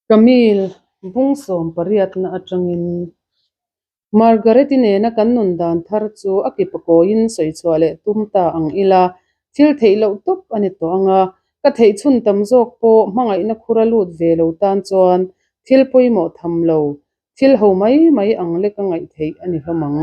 Camille, bung sawm pariatna atangin Margaret-i nena kan nun dan thar chu a ki pakawiin sawi chhuah leh tum ta ang ila, thil theih loh tawp a ni tawh ang a, ka theih chhun tam zawk pawh hmangaihna khura lut ve lo tan chuan thil pawimawh tham lo, thil ho mai mai ang lek a ngaih theih a ni hlawm ang.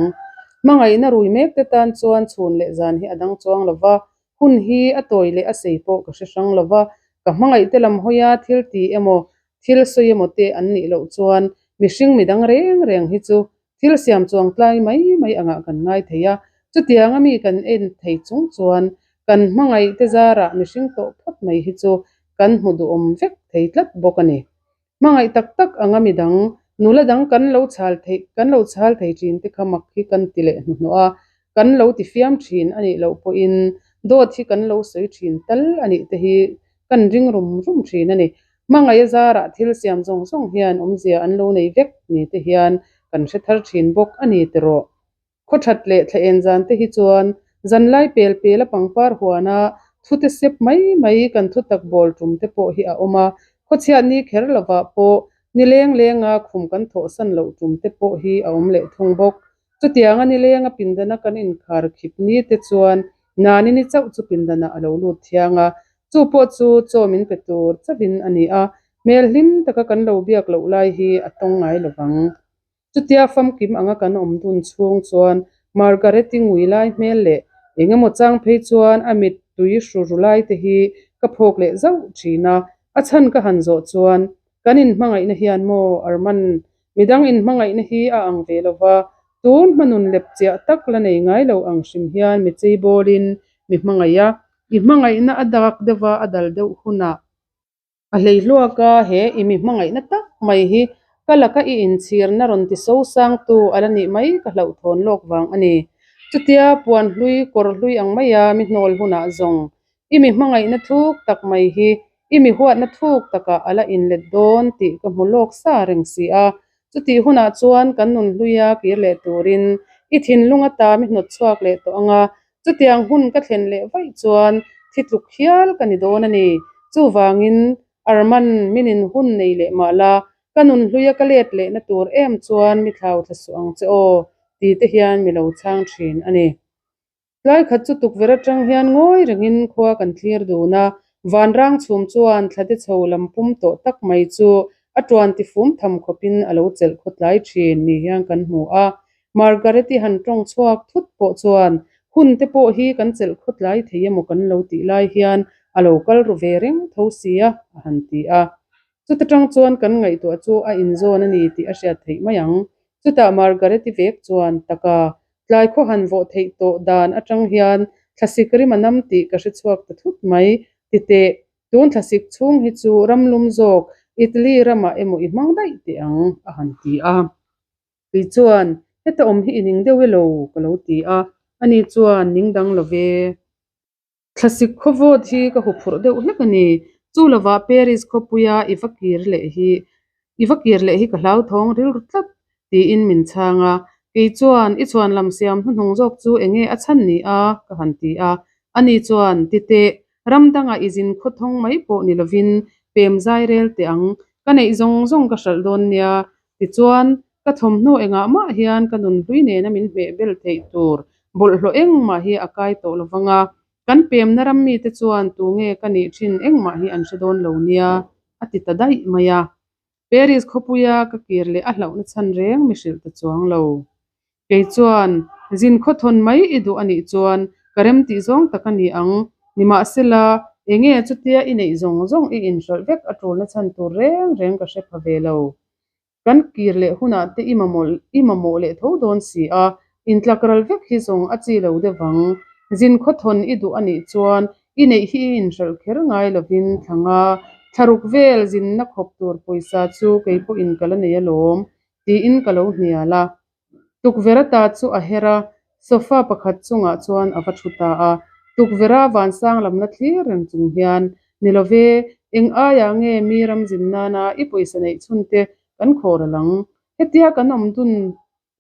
Hmangaihna rui mek te tan chuan chhun leh zan hi a dang chuang lo va, hun hi a tawi leh a sei pawh ka hre hrang lo va, ka hmangaihte lam hawia thil ti emaw Thil sawi emaw te an nih loh chuan mihring midang reng reng hi chu thil siam chuang tlai mai mai angah kan ngai thei a. Chutianga mi kan en thei chung chuan kan hmangaih te zarah mihring tawh phawt mai hi chu kan hmu duhawm vek thei tlat bawk a ni. Hmangaih tak tak anga midang, nula dang kan lo chhal theih kan lo chhal thei thin te kha mak hi kan ti leh hnuhnawh a, kan lo ti fiam thin a nih loh pawhin dawt hi kan lo sawi thin tal a nih te hi kan ring rum rum thin a ni. Hmangaih a zarah thil siam zawng zawng hian awmzia an lo nei vek ni te hian kan hre thar thin bawk a ni tiraw. Khaw that leh thla en zan te hi chuan zanlai pel pel a pangpar huana thu te sep mai mai kan thu tak bawl tum te pawh hi a awm a, khawchhiat ni kher lovah pawh ni leng lenga khum kan thawhsan loh tum te pawh hi a awm leh thung bawk. Chutianga nilenga pindana kan inkhar khip ni te chuan Nanini chauh chu pindanah a lo lut thiang a, chu pawh chu chaw min pe tur chauhin a ni a, hmel hlim taka kan lo biak loh lai hi a tawng ngai lo vang. Chutia famkim anga kan awm dun chhung chuan Margaret-i ngui lai hmel leh eng emaw chang phei chuan a mit tui hru ru lai te hi ka phawk leh zauh thin a, a chhan ka han zawh chuan Kan inhmangaihna hian maw Arman, midang inhmangaihna hi a ang ve lo va, tun hmanun lep chiah tak la nei ngai lo ang hrim hian mi chei bawlin mi hmangaih a, i hmangaihna a dak deuh a, a dal deuh hunah a hlei hluak a, he i mi hmangaihna tak mai hi ka laka i inchhirna rawn ti so sangtu a la nih mai ka hlauhthawn lawk vang a ni. Chutia puan hlui kawr hlui ang maia mi hnawl hunah zawng I mi hmangaihna thuk tak mai hi i mi huatna thuk takah a la inlet dawn tih ka hmu lawk sa reng si a. Chutih hunah chuan kan nun hluia kir leh turin i thinlung ata mi hnawt chhuak leh tawh ang a, chutiang hun ka thlen leh vaih chuan thi tluk hial ka ni dawn a ni. Chuvangin Arman min in hun nei leh mah la, ka nun hluia ka let lehna tur em chuan mi thlau thla suh ang che aw ti te hian mi lo chhang thin a ni. Tlai khat chu tukverh atang hian ngawi rengin khua kan thlir dun a, vanrang chhum chuan thlate chho lam pum tawh tak mai chu a tuan ti fum tham khawpin a lo chelh khaw tlai thin ni hian kan hmu a. Margaret-i han tawng chhuak thut pawh chuan hun te pawh hi kan chelh khaw tlai thei emaw kan lo tih lai hian a lo kal ru ve reng tho sia a han ti a. Chuta tang chuan kan ngaihtuah chu a inzawn a ni tih a hriat theih mai ang. Chutah Margaret-i vek chuan taka Tlai khaw han vawh theih tawh dan atang hian thlasik rim a nam tih ka hre chhuak ta thut mai. Titeh, tun thlasik chhung hi chu ram lum zawk Italy ramah emaw i hmang daih teh ang, a han ti a. Kei chuan, Heta awm hi i ning deuh elo? ka lo ti a. Ani chuan, Ning dang lo ve. Thlasik khaw vawt hi ka huphurh deuh hlek a ni. Chu lovah Paris khawpuia i va kir leh hi i va kir leh hi ka hlauthawng rilru tlat tiin min chhang a. Kei chuan i chhuan lam siam hnuhnung zawk chu eng nge a chhan ni a? ka han ti a. Ani chuan, Titeh, ram dangah i zin khawthawng mai pawh ni lovin pem zai rel teh ang. Ka neih zawng zawng ka hralh dawn nia. Tichuan, Ka thawmhnaw engah mah hian ka nun hlui nena min hmeh bel theih tur bawlhhlawh engmah hi a kai tawh lo vang a, kan pemna ram mite chuan tu nge ka nih thin engmah hi an hre dawn lo nia, a ti ta daih mai a. Paris khawpuia ka kir leh a hlauhna chhan reng mi hrilh ta chuang lo. Kei chuan, Zin khawthawn mai i duh a nih chuan ka remtih zawng tak a ni ang, nimahsela, enge chutia i neih zawng zawng i inhralh vek a tulna chhan tur reng reng ka hre pha ve lo. Kan kir leh hunah te i mamawh i mamawh leh tho dawn si a, intlak ral vek hi zawng a chi lo deuh vang. Zin khawthawn i duh a nih chuan i neih hi i inhralh kher ngai lovin thla nga, thla ruk vel zinna khawp tur pawisa chu kei pawhin ka la nei alawm, tiin ka lo hnial a. Tukverh ata chu a her a, sofa pakhat chungah chuan a va thu ta a. Tukverh a vansang lamna thlir reng chung hian, Ni lo ve, eng aiah nge mi ram zin nana i pawisa neih chhun te kan khawr a lang? Hetia kan awm dun,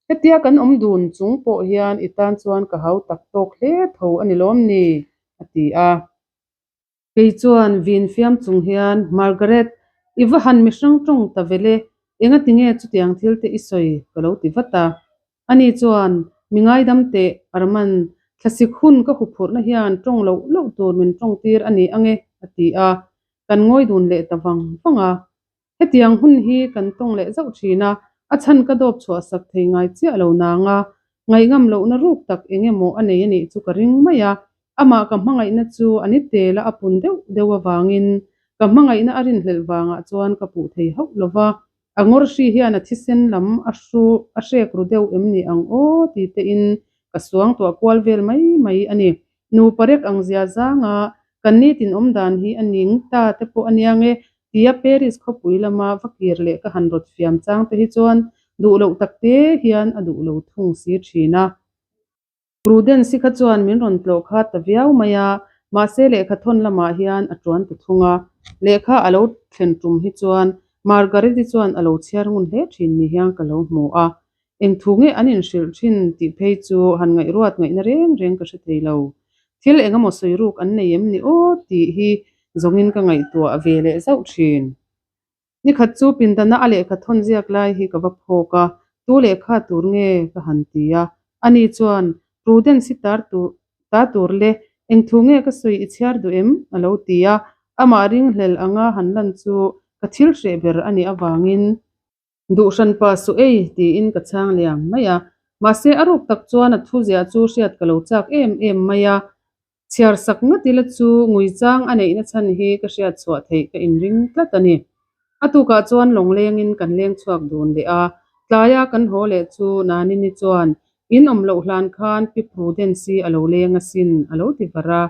hetia kan awm dun chung pawh hian i tan chuan ka hau tak tawk hle tho a ni lawm ni? a ti a. Kei chuan vin fiam chung hian, Margaret, I va han mihrang tawng ta vel e, engati nge chutiang thil te i sawi? ka lo ti vat a. Ani chuan, Mi ngaidam teh, Arman, thlasik hun ka huphurhna hian tawng loh loh tur min tawng tir a ni ang e, a ti a. Kan ngawi dun leh ta vang vang a. Hetiang hun hi kan tawng leh zauh thin a, a chhan ka dawp chhuah sak thei ngai chiah lo nang a, ngaihngam lohna ruk tak eng emaw a nei a nih chu ka ring mai a, amah ka hmangaihna chu a ni tela a pun deuh deuh avangin ka hmangaihna a rinhlelh vangah chuan ka puh thei hauh lo va, a ngawr hri hian a thisen lam a hru a hrek ru deuh em ni ang aw ti tein ka suangtuah kual vel mai mai a ni. Nupa rek ang zia zanga kan nitin awm dan hi a ning ta te pawh a nia nge tia Paris khawpui lama va kir leh ka han rawt fiam chang te hi chuan duh loh tak te hian a duh lo thung si thin a. Prudence-i kha chuan min rawn tlawh kha ta viau mai a, mahse lehkha thawn lamah hian a tuan ta thung a. Lehkha a lo thlen tum hi chuan Margaret-i chuan a lo chhiar ngun hle thin ni hian ka lo hmu a. Eng thu nge an inhrilh thin tih phei chu han ngaihruat ngaihna reng reng ka hre thei lo. Thil eng emaw sawi ruk an nei em ni aw tih hi zawngin ka ngaihtuah ve leh zauh thin. Nikhat chu pindana a lehkha thawn ziak lai hi ka va phawk a, tu lehkha tur nge ka han ti a. Ani chuan, Prudence hi tar tur ta tur le, eng thu nge ka sawi i chhiar duh em? a lo ti a. Amah ringhlel anga han lan chu ka thil hreh ber a nih avangin Duhhran pa suh ei, tiin ka chhang liam mai a. Mahse a ruk tak chuan a thu ziah chu hriat ka lo chak em em mai a. Chhiar sak ngat ila chu ngui chang a neihna chhan hi ka hriat chhuah theih ka inring tlat a ni. A tukah chuan lawng lengin kan leng chhuak dun leh a. Tlaia kan haw leh chu Nanini chuan, In awm loh hlan khan Pi Prudence-i a lo leng asin, a lo ti var a.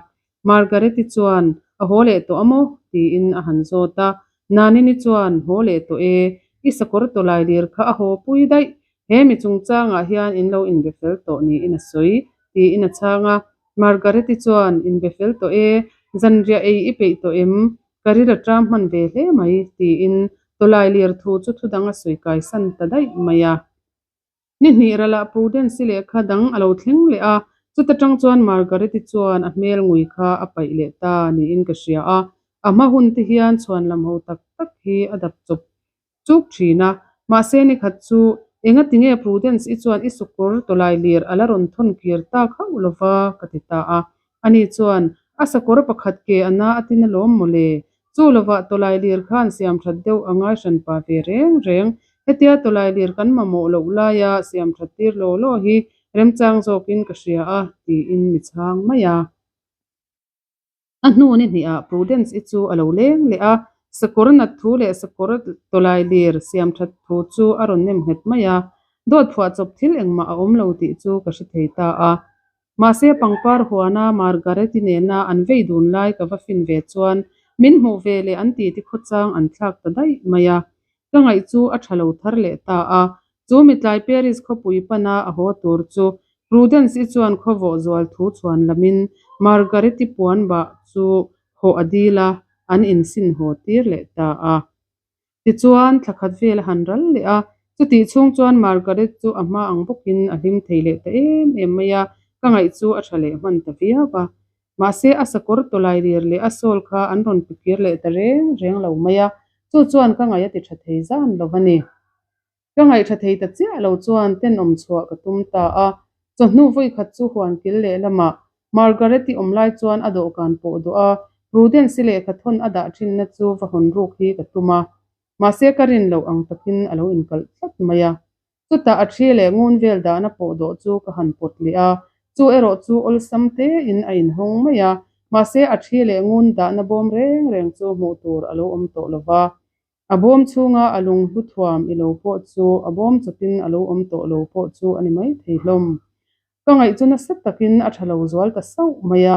Margaret-i chuan, A haw leh tawh a maw? tiin a han zawt a. Nanini chuan, Haw leh tawh e, i sakawr tawlai lir kha a haw pui daih. He mi chungchangah hian in lo inbe fel tawh niin a sawi, tiin a chhang a. Margaret-i chuan, Inbe fel tawh e, zanriah ei i peih tawh em? Ka ril a ṭam hman ve hle mai, tiin tawlai lir thu chu thudang a sawi kaisan ta daih mai a. Ni hnih ralah Prudence-i lehkha dang a lo thleng leh a, chuta tang chuan Margaret-i chuan a hmel ngui kha a paih leh ta niin ka hria a, a hma hun te hian chhuan lam ho tak tak hi a dap chawp chuk thin a. Mahse ni khat chu engati nge Prudence-i chuan i sukawr tawlai lir a la rawn thawn kir tak hauh lova ka ti ta a. Ani chuan, A sakawr pakhat ke a na a tin alawm maw le? Chu lovah tawlai lir khan siam that deuh a ngai hran pa ve reng reng. Hetia tawlai lir kan mamawh loh laia siam that tir law law hi remchang zawkin ka hria a, tiin mi chhang mai a. A hnu ni hnihah Prudence-i chu a lo leng leh a, sakawr nat thu leh sakawr tawlai lir siam that thu chu a rawn nem nghet mai a. Dawt phuahchawp thil engmah a awm lo tih chu ka hre thei ta a. Mahse pangpar huana Margaret-i nena an vei dun lai ka va fin ve chuan min hmuh ve leh an titi khawchang an thlak ta daih mai a. Ka ngaih chu a tha lo thar leh ta a. Chu mitlai Paris khawpui pana a haw tur chu Prudence-i chuan khawvawh zual thu chhuan lamin Margaret-i puan bah chu hawh a dil a, an insin haw tir leh ta a. Tichuan, thla khat vel a han ral leh a, chutih chhung chuan Margaret chu a hma ang bawkin a hlim thei leh ta em em mai a, ka ngaih chu a tha leh hman ta viau a. Mahse, a sakawr tawlai lir leh a sawl kha an rawn pe kir leh ta reng reng lo mai a, chu chuan ka ngaih a ti tha thei zan lo a ni. Ka ngaihṭha thei ta chiah lo chuan tenawm chhuah ka tum ta a, chawhnu vawikhat chu huan kil leh lamah Margaret-i awm lai chuan a dawhkan pawh duh a, Prudence-i lehkha thawn a dah ṭhinna chu va hawn ruk hi ka tum a, mahse ka rin loh ang takin a lo inkalh tlat mai a. Chutah a ṭhi leh ngun vel dahna pawh dawh chu ka han pawt leh a, chu erawh chu awlsam tein a inhawng mai a, mahse a ṭhi leh ngun dahna bawm reng reng chu hmuh tur a lo awm tawh lo va. A bawm chhunga a lung hlu thuam i lo pawh chu a bawm chawpin a lo awm tawh lo pawh chu a ni mai thei hlawm. Ka ngaih chu nasa takin a tha lo zual ta sauh mai a.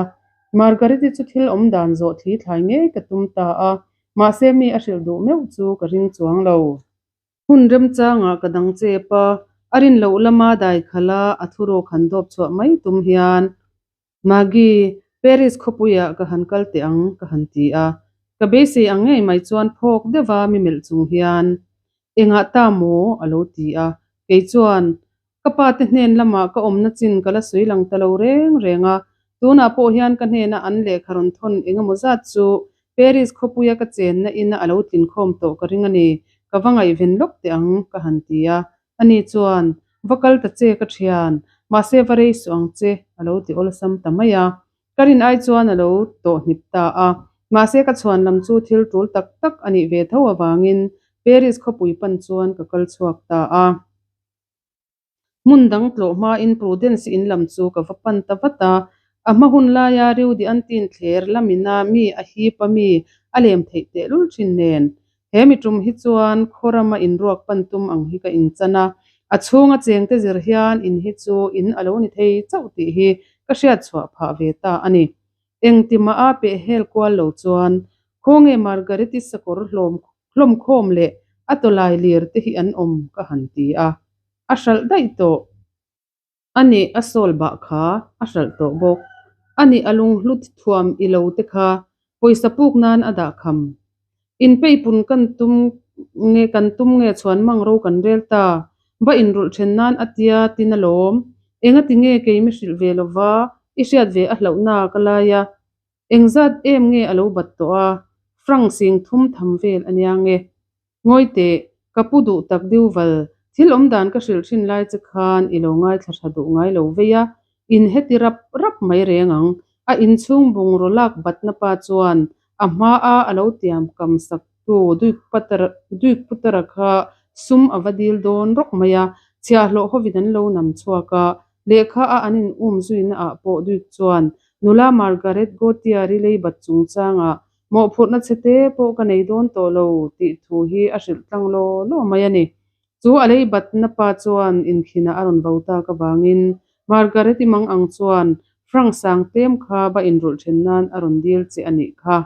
Margaret-i chu thil awm dan zawh thli thlai ngei ka tum ta a, mahse mi a hrilh duh meuh chu ka ring chuang lo. Hun remchangah ka dang chep a, a rin loh lama dai khalh a, a thurawk han dawp chhuah mai tum hian Maggie, Paris khawpuiah ka han kal teh ang, ka han ti a. Ka beisei ang ngei mai chuan phawk deuha mi melh chung hian, Engah ta maw? a lo ti a. Kei chuan, Ka pa te hnen lamah ka awmna chin ka la sawi lang ta lo reng reng a. Tunah pawh hian ka hnena an lehkha rawn thawn eng emaw zat chu Paris khawpuia ka chenna ina a lo tlinkhawm tawh ka ring a ni. Ka va ngaihven lawk teh ang, ka han ti a. Ani chuan, Va kal ta che ka thian, mahse va rei suh ang che, a lo ti awlsam ta mai a. Ka rin ai chuan a lo tawh hnip ta a. Mahse ka chhuan lam chu thil tul tak tak a nih ve tho avangin Paris khawpui pan chuan ka kal chhuak ta a. Hmun dang tlawh hmain Prudence in lam chu ka va pan ta vat a. A hma hun laia Rue de Antin thler lamina mi a hip a mi a lem theih tehlul thin nen. He mi tum hi chuan khaw rama inruak pan tum ang hi ka inchan a, a chhunga chengte zir hian in hi chu in a lo ni thei chauh tih hi ka hriat chhuah phah ve ta a ni. Engtimah a peh hel kual lo chuan khawnge Margaret-i sakawr hlawm hlawmkhawm leh a tawlai lir te hi an awm ka han ti a, a hralh daih tawh. A nih a sawl bah kha a hralh tawh bawk. A nih a lunghlu thuam i lo te kha pawisa puk nan a dah kham. Inpeipun kan tum nge kan tum nge chhuan mang ro kan rel ta. Va inrulh then nan a tia tin alawm. Engati nge kei mi hrilh ve lova i hriat ve a hlauhna ka lai a. Engzat em nge a lo bat tawh a, Frank sing thum tham vel a nia nge. Ngawi teh, ka pu duh tak Duval, thil awm dan ka hrilh thin lai che khan i lo ngaithla tha duh ngai lo vei a, in heti rap rap mai reng ang. A inchhung bungraw lak batna pa chuan a hmaa a lo tiam kam sak tu Duke Putara kha sum a va dil dawn rawk mai a, chhiahhlawh hovin an lo nam chhuak a, Lehkha a an in um zuina ah pawh Duke chuan nula Margaret Gautier-i leibat chungchangah mawhphurhna chhe te pawh ka nei dawn tawh lo tih thu hi a hrilh tlang law law mai a ni. Chu a leibatna pa chuan inkhinah a rawn vo tak avangin Margaret-i mang ang chuan Frank Sangtem kha va inrulh then nan a rawn dil che a nih kha.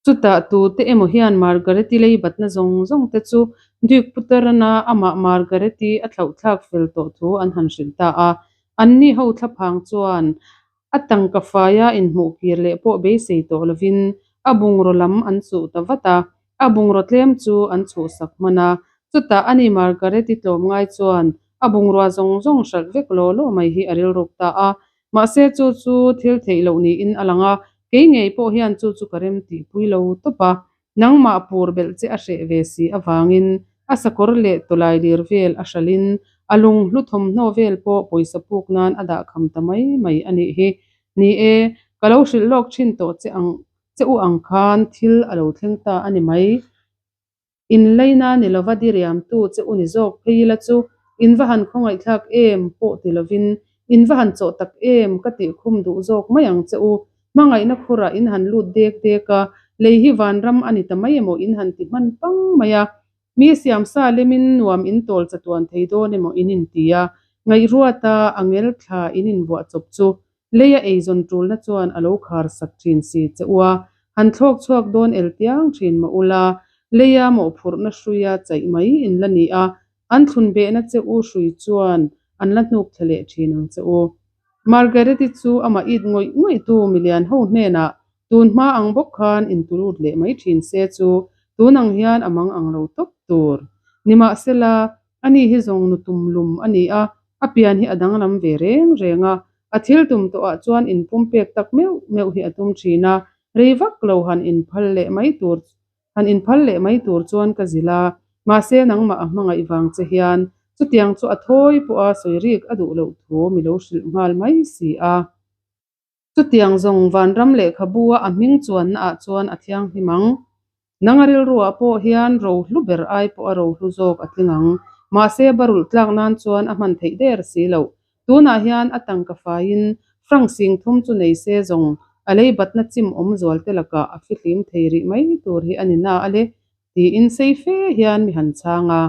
Chutah tute emaw hian Margaret-i leibatna zawng zawng te chu Duke Putarana amah Margaret-i a thlauhthlak fel tawh thu an han hrilh ta a. Anni ho thlaphang chuan a tangka faia inhmuh kir leh pawh beisei tawh lovin a bungraw lam an chuh ta vat a, a bungraw tlem chu an chhuhsak hman a. Chutah ani Margaret-i tlawmngai chuan a bungrua zawng zawng hralh vek law law mai hi a rilruk ta a. Mahse chu chu thil theih loh niin a lang a, kei ngei pawh hian chu chu ka rem tihpui lo tawp a, nangmah pur belh che a hreh ve si avangin a sakawr leh tawlai lir vel a hralhin a lunghlu thawmhnaw vel pawh pawisa puk nan a dah kham ta mai mai a nih hi. Ni e, ka lo hrilh lawk thin tawh che ang che u ang khan thil a lo thleng ta a ni mai. Inleina ni lova diriamtu che u ni zawk phei ila chu in va han khawngaihthlak em pawh ti lovin in va han chawh tak em ka tih khum duh zawk mai ang che u. Hmangaihna khurah in han lut dek dek a, lei hi vanram a ni ta mai emaw in han ti hman pang mai a. Mi siamsa lemin nuam in tawl chatuan thei dawn emaw in inti a, ngaihruata angel thla in invuah chawp chu Leia eizawn tulna chuan a lo khar sak thin si che u a, han thlawk chhuak dawn el tiang thin mah ula, leia mawhphurhna hruia chaih mai in la ni a, an thlun behna che u hrui chuan an la hnuk thla leh thin ang che u. Margaret-i chu amah it ngawih ngawihtu milian ho hnenah tun hma ang bawk khan intulut leh mai thin se chu tun ang hian a mang ang lo tawp tur. Nimahsela, ani hi zawng nu tum lum a ni a, A pian hi a danglam ve reng reng a, a thil tum tawhah chuan inpumpek tak meuh meuh hi a tum thin a, rei vak lo han inphal leh mai tur han inphal leh mai tur chuan ka zilh a, mahse nangmah a hmangaih vang che hian chutiang chu a thawi pawha sawi rik a duh loh thu mi lo hrilh nghal mai si a. Chutiang zawng vanram lehkhabu-a a hming chuanna ah chuan a thianghlim ang. Nang a rilruah pawh hian rohlu ber ai pawh a rohlu zawk a tling ang. Mahse barulh tlak nan chuan a hman theih der si loh. Tunah hian a tangka faiin frank sing thum chu nei se zawng a lei batna chim awm zual te lakah a fihlim thei rih mai tur hi a ni na a le tiin sei fe hian mi han chhang a.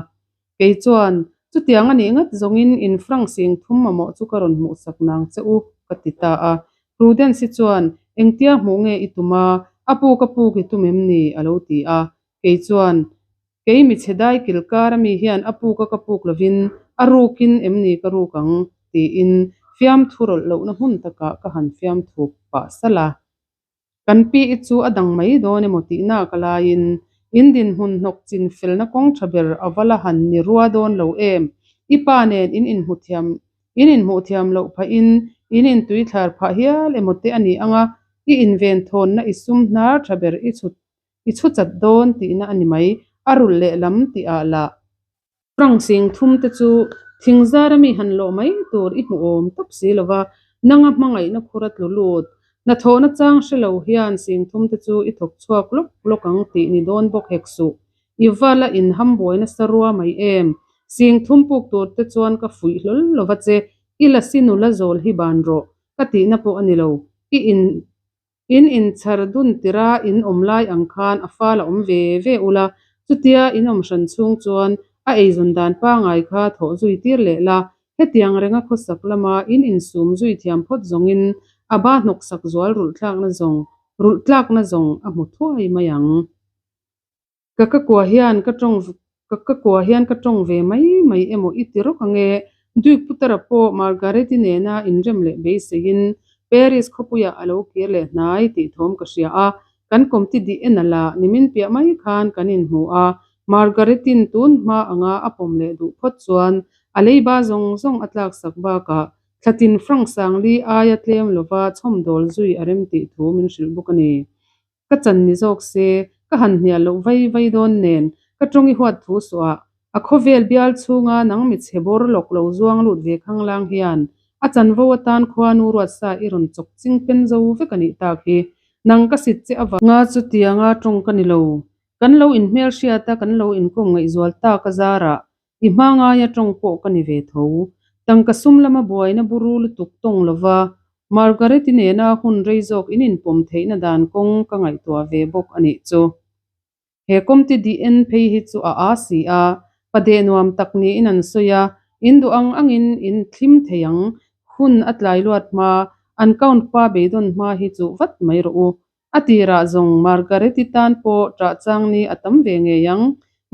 Kei chuan, Chutiang a nih ngat zawngin in frank sing thum mamawh chu ka rawn hmuhsak nang che u, ka ti ta a. Prudence-i chuan, Engtia hmuh nge i tum a? A puk a puk i tum em ni? a lo ti a. Kei chuan, Kei michhe dai kilkar ami hian a puk a ka puk lovin a rukin em ni ka ruk ang? tiin fiamthu rawlh lohna hmun takah ka han fiamthu pah salh a. Kan pi i chu a dang mai dawn emaw tih nak a laiin in dinhmun hnawk chin felna kawng tha ber a va la han ni rua dawn lo em? I pa nen in inhmu thiam in inhmuh thiam loh phahin in intuithlar phah hial emaw te a ni ang a, I inven thawnna i sum hnar tha ber i chhut i chhu chat dawn tihna a ni mai. A rulh leh lam tihah lah. Frank sing thum te chu thing zara mi han lawh mai tur i hmuh awm tawp si lo va, nanga hmangaihna khur a tlu lut. Hnathawhna chang hre lo hian sing thum te chu i thawk chhuak lawk lawk ang tih ni dawn bawk hek suh. I va la inham buai nasa rua mai em? Sing thum puk tur te chuan ka fuih hlawl lo va che, i lasi nula zawl hi ban rawh ka tihna pawh a ni lo. I in In inchhar dun tira in awm lai ang khan a fal a awm ve ve ula, chutia in awm hran chhung chuan a eizawn dan pangai kha thawh zui tir leh la, hetiang renga khawsak lama in insum zui thiam phawt zawngin a ba hnawksak zual rulh thlakna zawng rulh tlakna zawng a hmu thuai mai ang. Ka ka kua hian ka tawng ka ka kua hian ka tawng ve mai mai emaw i ti rawk ange? Duke Putara pawh Margaret-i nena inrem leh beiseiin Paris khawpuiah a lo kir leh hnai tih thawm ka hria a, kan kawmti dih en ala nimin piah mai khan kan inhmu a, Margaret-in tun hma anga a pawm leh duh phawt chuan a leiba zawng zawng a tlaksak bakah thlatin franc sangli aia tlem lova chhawmdawl zui a rem tih thu min hrilh bawk a ni. Ka chan ni zawk se, ka han hnial loh vai vai dawn nen, ka tawng i huat thu suah. A khawvel bial chhunga nang mi chhe bawr lawk lo zuang lut ve khanglang hian a chanvo atan khuanu ruatsa i rawn chawk ching pen zo vek a nih tak hi. Nang ka sit che avang. Nga chutianga tawng ka ni lo. Kan lo inhmelhriat a, kan lo inkawm ngaihzual tak a zarah I hma ngaia tawng pawh ka ni ve tho. Tangka sum lama buaina buru lutuk tawng lova Margaret-i nena hun rei zawk in inpawm theihna dan kawng ka ngaihtuah ve bawk a nih chu. He kawmti dih en phei hi chu a aa si a, pa deh nuam tak niin an sawi a, in duh ang angin in thlim thei ang, hun a tlai luat hma, an count pa beidawn hma hi chuh vat mai rawh u. A tirah zawng Margaret-i tan pawh ṭah chang ni a tam ve ngei ang.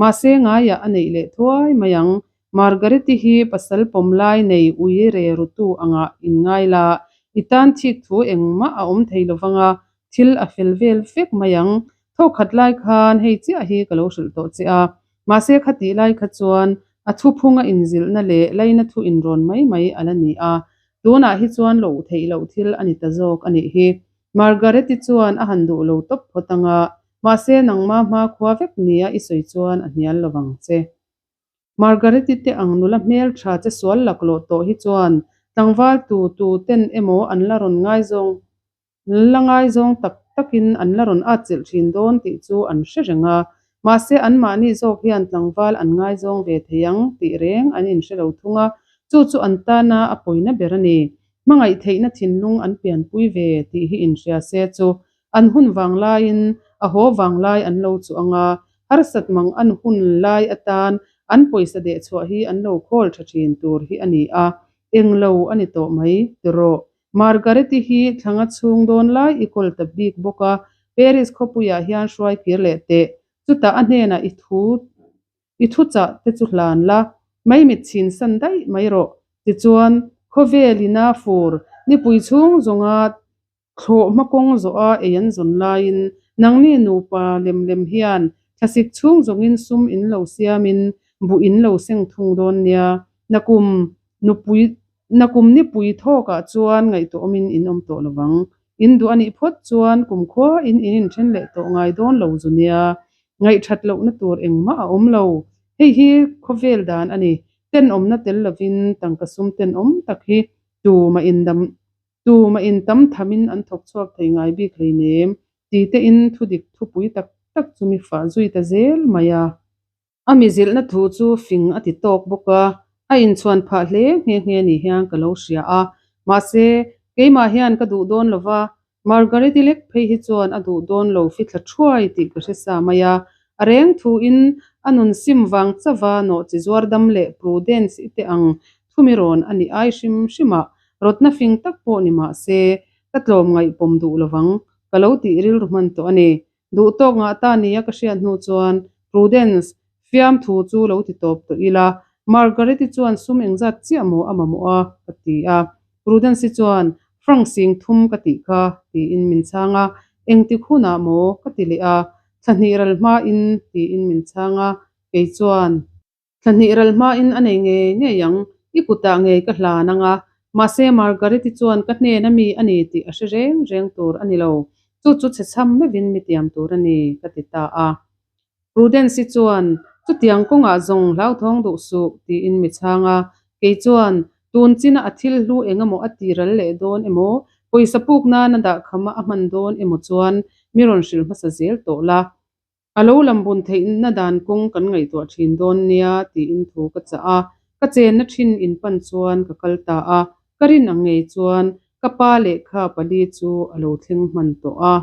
Mahse ngaiah a neih leh thuai mai ang. Margaret-i hi pasal pawm lai nei ui re rutu angah inngai la, i tan thik thu engmah a awm thei lo vang a, thil a fel vel vek mai ang. Thawkhat lai khan hei chiah hi ka lo hrilh tawh che a. Mahse khatih lai kha chuan a thuphunga inzilhna leh laina thu inrawn mai mai a la ni a. Tunah hi chuan loh theih loh thil a ni ta zawk a nih hi. Margaret-i chuan a han duh lo tawp phawt ang a, mahse nangma hma khua vek nia i sawi chuan a hnial lo vang che. Margaret-i te ang nula hmel tha che sual laklawh tawh hi chuan tlangval tu tu ten emaw an la rawn ngaizawng la ngaizawng tak takin an la rawn atchilh thin dawn tih chu an hre reng a, mahse anmahni zawk hian tlangval an ngaizawng ve thei ang tih reng an inhre lo thung a, chu chu an tana a pawina ber a ni. Hmangaih theihna thinlung an pianpui ve tih hi inhria se chu an hun vang laiin a haw vang lai an lo chu ang a, harsat mang an hun lai atan an pawisa deh chhuah hi an lo khawl tha thin tur hi a ni a, englo a ni tawh mai tiraw. Margaret-i hi thlanga chhung dawn lai i kawl ta bik bawk a, Paris khawpuiah hian hruai kir leh teh, chutah a hnenah i thu I thuchah te chu hlan la, maimit chhin san daih mai rawh. Tichuan, khawvel ina fur nipui chhung zawnga thlawh hma kawng zawha ei an zawn laiin nangni nupa lem lem hian thlasik chhung zawngin sum in lo siamin buh in lo seng thung dawn nia. Nakum nupui nakum nipui thawkah chuan ngaihtuahawmin in awm tawh lovang. In duh a nih phawt chuan kumkhua in in inthen leh tawh ngai dawn lo zu nia. Ngaihthat lohna tur engmah a awm lo. Hei hi khawvel dan a ni. Tenawmna tel lovin tangka sum tenawm tak hi tumah indam tumah intam thamin an thawk chhuak thei ngai bik hleinem ti tein thudik thupui tak tak chu mi fah zui ta zel mai a. A mi zilhna thu chu fing a ti tawk bawk a, a inchhuan phah hle nghe nghe ni hian ka lo hria a. Mahse, keimah hian ka duh dawn lo va, Margaret-i lek phei hi chuan a duh dawn lo fithla thuai tih ka hre sa mai a. A reng thuin a nun sim vang chauva nawhchi zuar dam leh Prudence-i te ang thumi rawn a ni ai hrim hrim a, rawtna fing tak pawh ni mah se, ka tlawm ngaihpawm duh lovang ka lo tih rilru hman tawh a ni. Duh tawk ngah ta nia ka hriat hnu chuan Prudence fiamthu chu lo ti tawp tawh ila, Margaret-i chuan sum engzat chiah maw a mamawh a? ka ti a. Prudence-i chuan Frank sing thum ka tih kha tiin min chhang a, engtik hunah maw? ka ti leh a, thla hnih ral hmain tiin min chhang a, kei chuan. Thla hnih ral hmain a nei ngei ngei ang, i kutah ngei ka hlan ang a, mahse Margaret-i chuan ka hnena mi a ni tih a hre reng reng tur a ni lo. Chu chu chhe chham meuhin mi tiam tur a ni, ka ti ta a. Prudence-i chuan, Chutiang kawngah zawng hlauthawng duh suh, tiin mi chhang a. Kei chuan, Tun china a thil hlu eng emaw a ti ral leh dawn emaw, pawisa puk nana dah khama a hman dawn emaw chuan mi rawn hrilh hmasa zel tawh la. A lo lam bun theihna dan kawng kan ngaihtuah thin dawn nia tiin thu ka chah a, ka chenna thin in pan chuan ka kal ta a, ka rin ang ngei chuan ka pa lehkha pali chu a lo thleng hman tawh a.